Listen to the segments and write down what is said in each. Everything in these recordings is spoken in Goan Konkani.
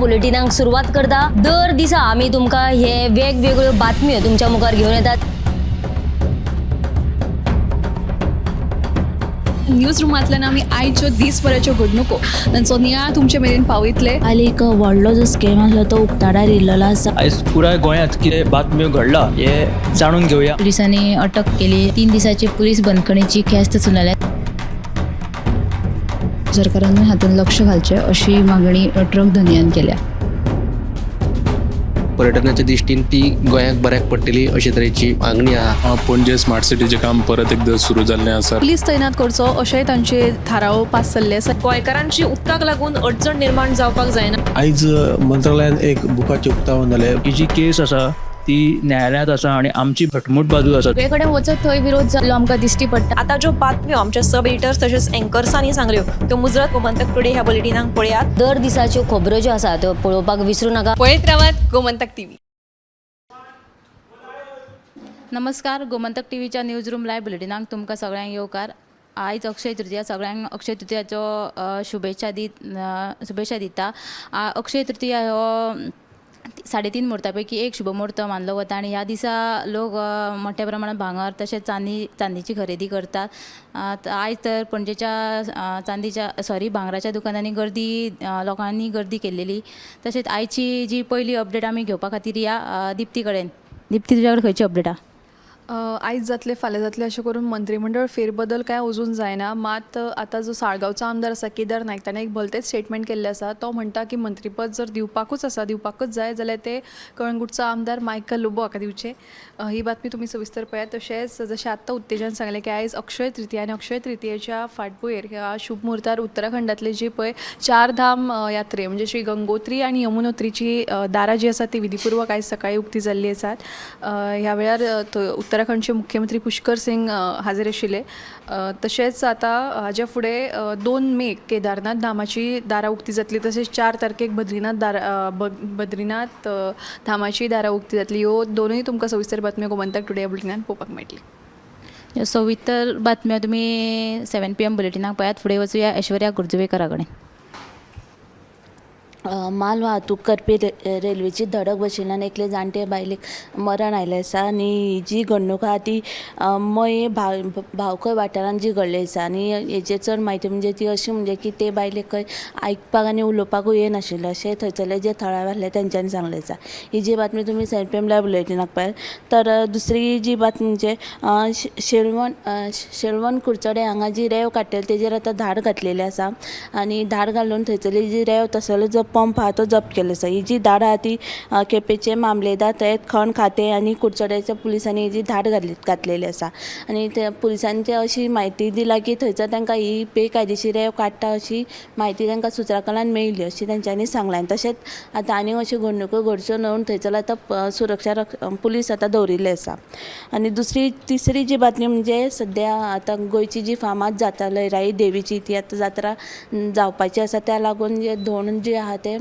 बुलेटिनाक सुरवात करता. दर दिसा आमी तुमकां हे वेगवेगळ्यो बातम्यो तुमच्या मुखार घेवन येतात. न्यूज रुमांतल्यान आमी आयच्यो दीसभराच्यो घडणुको तांचो नियाळ तुमचे मेरेन पावयतले. काल एक व्हडलो जो स्कॅम आसलो तो उक्ताडार येयल्लो आसा. आयज पुराय गोंयांत कितें बातम्यो घडला हे जाणून घेवया. पोलिसांनी अटक केली. 3 दिसाची पोलीस बंदखणीची ख्यास्त सुनायल्या. सरकारान हातूंत लक्ष घालचें अशी मागणी ट्रक धनयान केल्या. पर्यटनाच्या दृश्टीन ती गोंयाक बऱ्याक पडटली अशे तरेची मागणी आहा. पणजे स्मार्ट सिटीचें काम परत एकदां सुरू जाल्लें आसा. पुलीस तैनात करचो अशेंय तांचे थाराव पास जाल्ले आसा. गोंयकारांची उदकाक लागून अडचण निर्माण जावपाक जायना. आयज मंत्रालयान एक बुकाचें उक्तावण जालें. ही जी केस आसा ती न्यायालयांत आसा आनी आमची घटमूट बाजू आसा. सगळे कडेन वचत थंय विरोध जाल्लो आमकां दिश्टी पडटा. आतां ज्यो बातम्यो आमच्या सब एडिटर्स तशेंच एंकर्सांनी सांगल्यो त्यो मुजरत गोमंतक टुडे ह्या बुलेटिनाक पळयात. दर दिसाच्यो खबरो ज्यो आसा त्यो पळोवपाक विसरू नाका. पळयत रावात गोमंतक टीव्ही. नमस्कार, गोमंतक टीव्हीच्या न्यूज रूम लायव्ह बुलेटिनाक तुमकां सगळ्यांक येवकार. आयज अक्षय तृतीया. सगळ्यांक अक्षय तृतीयाचो शुभेच्छा शुभेच्छा दिता. अक्षय तृतीया हो 3.5 मुहूर्ता पैकी एक शुभ मुहूर्त मानलो वता आनी ह्या दिसा लोक मोठ्या प्रमाणात भांगर तशेंच चांदीची खरेदी करतात. आयज तर पणजेच्या चांदीच्या सॉरी भांगराच्या दुकानांनी गर्दी लोकांनी गर्दी केल्लेली. तशेंच आयची जी पयली अपडेट आमी घेवपा खातीर या दिप्ती कडेन. दिप्ती, तुज्या कडेन खंयची अपडेट आहा? आयज जातले फाल्यां जातले अशें करून मंत्रीमंडळ फेरबदल काय अजून जायना. मात आतां जो साळगांवचो आमदार आसा केदार नायक ताणें एक भलतेच स्टेटमेंट केल्लें आसा. तो म्हणटा की मंत्रीपद जर दिवपाकूच आसा, दिवपाकूच जाय जाल्यार ते कळंगूटचो आमदार मायकल लोबो हाका दिवचें. ही बातमी तुमी सविस्तर पळयात. तशेंच जशें आत्तां उत्तेजन सांगलें की आयज अक्षय तृतीया आनी अक्षय तृतीयेच्या फाटभुंयेर ह्या शुभ मुहूर्तार उत्तराखंडातले जी पळय चार धाम यात्रे म्हणजे श्री गंगोत्री आनी यमुनोत्रीची दारां जी आसा ती विधीपूर्वक आयज सकाळीं उक्ती जाल्ली आसात. ह्या वेळार उत्तराखंडचे मुख्यमंत्री पुष्कर सिंग हाजीर आशिल्ले. तशेंच आतां हाज्या फुडें 2 मेक केदारनाथ धामाची दारां उक्ती जातली. तशेंच 4 तारखेक बद्रीनाथ बद्रीनाथ धामाची दारां उक्ती जातली. ह्यो दोनूय तुमकां सविस्तर बातम्यो गोमंतक टुडे बुलेटिनान पळोवपाक मेळटली. सविस्तर बातम्यो तुमी 7 PM बुलेटिनाक पळयात. फुडें वचुया ऐश्वर्या गुर्जुवेकरा कडेन. माल वाहतूक करपी रेल्वेची धडक बशिल्ल्यान एकले जाणटे बायलेक मरण आयलें आसा आनी ही जी घडणूक आहा ती मये भावखय वाठारांत जी घडली आसा. आनी हेजेर चड म्हायती म्हणजे ती अशी म्हणजे की ते बायलेक खंय आयकपाक आनी उलोवपाकूय येनाशिल्लें अशें थंयसरले जे थळावे आसले तेंच्यांनी सांगलें आसा. ही जी बातमी तुमी 7 PM live बुलेटिनाक पळयात. तर दुसरी जी बातमी म्हणजे शेळवण कुडचडे हांगा जी रेंव काडटले तेजेर आतां धाड घातलेली आसा आनी धाड घालून थंयसरली जी रेंव तसलो जो पंप आहा तो जप्त केलो आसा. ही जी धाड आहा ती केपेंचे मामलेदार थंय खण खातें आनी कुडचड्याच्या पुलिसांनी ही जी धाड घातलेली आसा. आनी ते पुलिसांनी अशी म्हायती दिला की थंयसर तांकां ही बेकायदेशीर रेंव काडटा अशी म्हायती तांकां सुत्रा कडल्यान मेळ्ळी अशी तेंच्यांनी सांगलें. आनी तशेंच आतां आनीक अश्यो घडणुको घडच्यो न्हय म्हणून थंयसर आतां सुरक्षा पुलीस आतां दवरिल्ले आसा. आनी तिसरी जी बातमी म्हणजे सद्या आतां गोंयची जी फामाद जात्रा लयराई देवीची ती आतां जात्रा जावपाची आसा. त्या लागून जे धोंड जे आहा ते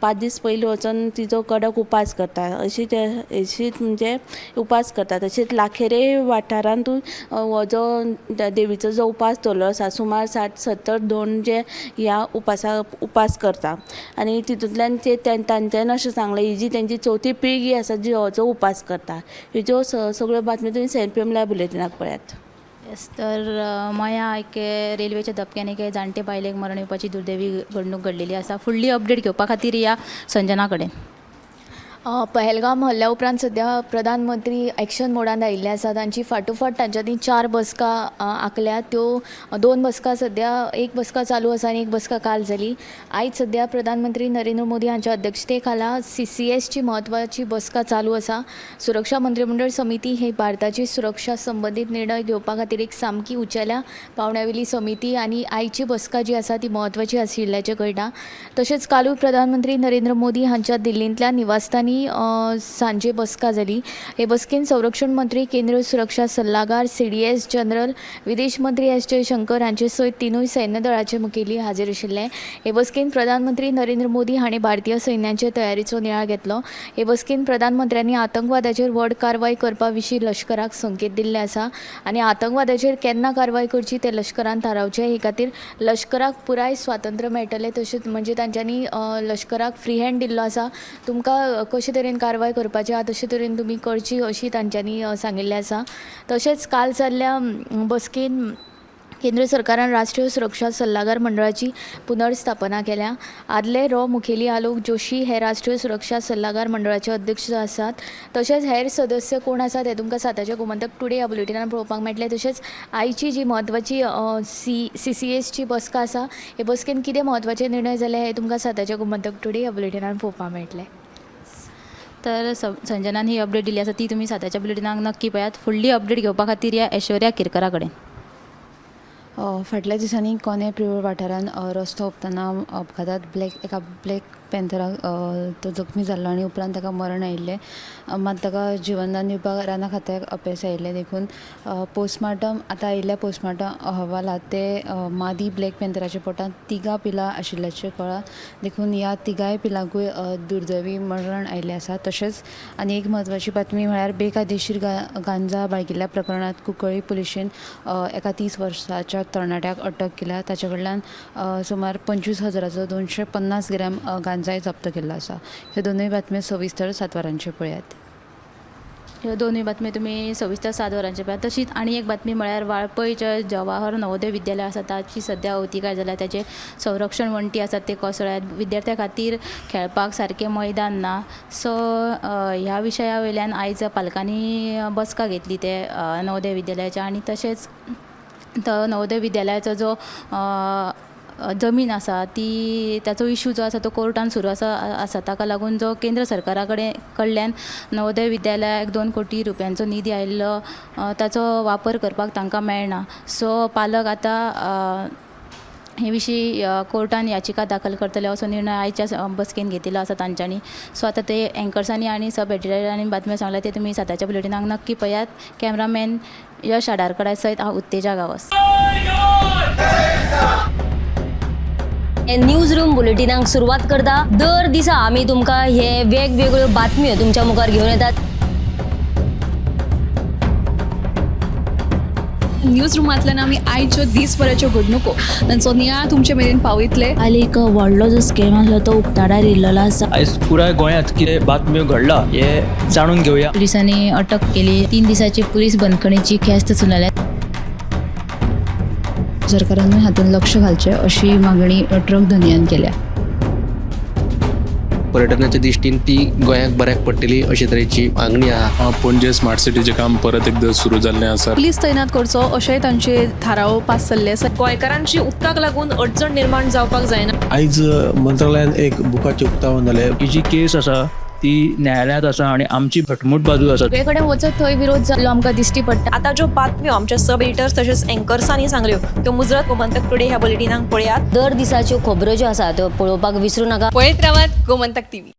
5 दीस पयलीं वचोन तिचो कडक उपास करता अशी ते अशीच म्हणजे उपास करता. तशेंच लाखेरे वाठारांतूय हो जो देवीचो जो उपास दवरलो आसा सुमार 60-70 धोंड जे ह्या उपास करता आनी तितूंतल्यान ते तांच्यांनी अशें सांगलें ही जी तेंची चवथी पिळगी आसा जी हो जो उपास करता. ह्यो ज्यो सगळ्यो बातम्यो तुमी 7 PM live बुलेटिनाक पळयात. येस, तर मया एके रेल्वेच्या धपक्यान एके जाणटे बायलेक मरण येवपाची दुर्दैवी घडणूक घडलेली आसा. फुडली अपडेट घेवपा खातीर या संजना कडेन. पहलगाम हल्ल्या उपरांत सद्या प्रधानमंत्री एक्शन मोडांत आयिल्ले आसा. तांची फाटोफाट तांच्यांनी 4 बसका आंखल्या. त्यो 2 बसका सद्या, एक बसका चालू आसा आनी एक बसका काल जाली. आयज सद्या प्रधानमंत्री नरेंद्र मोदी हांच्या अध्यक्षते खाला CCSची म्हत्वाची बसका चालू आसा. सुरक्षा मंत्रीमंडळ समिती ही भारताची सुरक्षा संबंदीत निर्णय घेवपा खातीर एक सामकी उंचेल्या पावंड्यावेली समिती आनी आयची बसका जी आसा ती म्हत्वाची आशिल्ल्याचें कळटा. तशेंच कालूय प्रधानमंत्री नरेंद्र मोदी हांच्या दिल्लींतल्या निवासस्थानी आनी सांजे बसका जाली. हे बसकेन संरक्षण मंत्री, केंद्रीय सुरक्षा सल्लागार, सीडीएस जनरल, विदेश मंत्री एस जयशंकर हांचे सयत तिनूय सैन्य दळाचे मुखेली हाजीर आशिल्ले. हे बसकेन प्रधानमंत्री नरेंद्र मोदी हांणी भारतीय सैन्याचे तयारीचो नियाळ घेतलो. हे बसकेन प्रधानमंत्र्यांनी आतंकवादाचेर व्हड कारवाय करपा विशीं लश्कराक संकेत दिल्ले आसा आनी आतंकवादाचेर केन्ना कारवाय करची तें लश्करान थारावचें. हे खातीर लश्कराक पुराय स्वातंत्र्य मेळटलें. तशेंच म्हणजे तांच्यांनी लश्कराक फ्री हँड दिल्लो आसा, तुमकां कशे तरेन कारवाय करपाची आहा तशे तरेन तुमी करची अशी तांच्यांनी सांगिल्लें आसा. तशेंच काल जाल्ल्या बसकेन केंद्र सरकारान राष्ट्रीय सुरक्षा सल्लागार मंडळाची पुनर्स्थापना केल्या. आदले रॉ मुखेली आलोक जोशी हे राष्ट्रीय सुरक्षा सल्लागार मंडळाचे अध्यक्ष आसात. तशेंच हेर सदस्य कोण आसात हे तुमकां साताच्या गोमंतक टुडे ह्या बुलेटिनान पळोवपाक मेळटलें. तशेंच आयची जी म्हत्वाची CCSची बसका आसा, हे बसकेन कितें म्हत्वाचे निर्णय जाले हे तुमकां साताच्या गोमंतक टुडे ह्या बुलेटिनान पळोवपाक मेळटलें. तर संजनान ही अपडेट दिली आसा ती तुमी साताच्या बुलेटिनाक नक्की पळयात. फुडली अपडेट घेवपा खातीर या ऐश्वर्या केरकरा कडेन. फाटल्या दिसांनी कोने प्रियोळ वाठारांत रस्तो हुपतना अपघातांत एका ब्लॅक पॅन्थराक तो जखमी जाल्लो आनी उपरांत ताका मरण आयिल्लें. मात ताका जिवनदान दिवपाक राना खात्याक अपेस आयिल्लें. देखून पोस्टमार्टम आतां आयिल्ल्या पोस्टमार्टम अहवालांत ते मादी ब्लॅक पॅन्थराच्या पोटांत 3 पिलां आशिल्ल्याचें कळ्ळां. देखून ह्या 3 पिलांकूय दुर्दैवी मरण आयिल्लें आसा. तशेंच आनी एक म्हत्वाची बातमी म्हळ्यार बेकायदेशीर गांजा बाळगिल्ल्या प्रकरणांत कुंकळ्ळी पुलिशेन एका 30 वर्साच्या तरणाट्याक अटक केल्या. ताचे कडल्यान सुमार 25,000चो 250 ग्रॅम गांजाय जप्त केल्लो आसा. ह्यो दोनूय बातम्यो सविस्तर 7 वरांचेर पळयात. ह्यो दोनूय बातम्यो तुमी सविस्तर 7 वरांचेर पळयात. तशीच आनी एक बातमी म्हळ्यार वाळपयचे जवाहर नवोदय विद्यालय आसा ताची सद्या अवतिकाय जाल्या. ताचे संरक्षण वण्टी आसात ते कोसळ्यात. विद्यार्थ्यां खातीर खेळपाक सारकें मैदान ना. सो ह्या विशया वयल्यान आयज पालकांनी बसका घेतली ते नवोदय विद्यालयाच्या. आनी तशेंच तो नवोदय विद्यालयाचो जो जमीन आसा ती ताचो इशू जो आसा तो कोर्टान सुरू आसा. ताका लागून जो केंद्र सरकारा कडल्यान नवोदय विद्यालयाक 2 कोटी रुपयांचो निधी आयिल्लो ताचो वापर करपाक तांकां मेळना. सो पालक आतां हे विशीं कोर्टान याचिका दाखल करतले असो निर्णय आयच्या बसकेन घेतिल्लो आसा तांच्यांनी. सो आतां ते एंकर्सांनी आनी सब एडिटरांनी बातम्यो सांगल्या ते तुमी साताच्या बुलेटिनाक नक्की पळयात. कॅमरामॅन यश आडारकडा सयत हांव उत्तेजा गांवस. न्यूज रूम बुलेटिनाक सुरवात करता. दर दिसा आमी तुमकां हे वेगवेगळ्यो बातम्यो तुमच्या मुखार घेवन येतात. न्यूज रुमांतल्यान आमी आयच्यो दीसभराच्यो घडणुको तांचो नियाळ तुमचे मेरेन पावयतले. काल एक व्हडलो जो स्कॅम आसलो तो उक्ताडार येयल्लो आसा. आयज पुराय गोंयांत कितें बातम्यो घडला हे जाणून घेवया. पुलिसांनी अटक केली. 3 दिसाची पुलीस बंदखणीची ख्यास्त सुनायल्या. सरकारानूय हातूंत लक्ष घालचें अशी मागणी ट्रक धनयान केल्या. पर्यटनाच्या दृश्टीन ती गोंयाक बऱ्याक पडटली अशे तरेची मागणी आहा. पणजे स्मार्ट सिटीचें काम परत एकदां सुरू जाल्लें आसा. पुलीस तैनात करचो अशेंय तांचे थाराव पास जाल्ले आसा. गोंयकारांची उदकाक लागून अडचण निर्माण जावपाक जायना. आयज मंत्रालयान एक बुकाचें उक्तावण जालें. ही जी केस आसा ती न्यायालयांत आसा आनी आमची घटमूट बाजू आसा. सगळे कडेन वचत थंय विरोध जाल्लो आमकां दिश्टी पडटा. आतां ज्यो बातम्यो आमच्या सब एडिटर्स तशेंच एंकर्सांनी सांगल्यो त्यो मुजरत गोमंतक टुडे ह्या बुलेटिनाक पळयात. दर दिसाच्यो खबरो ज्यो आसा त्यो पळोवपाक विसरू नाका. पळयत रावात गोमंतक टीव्ही.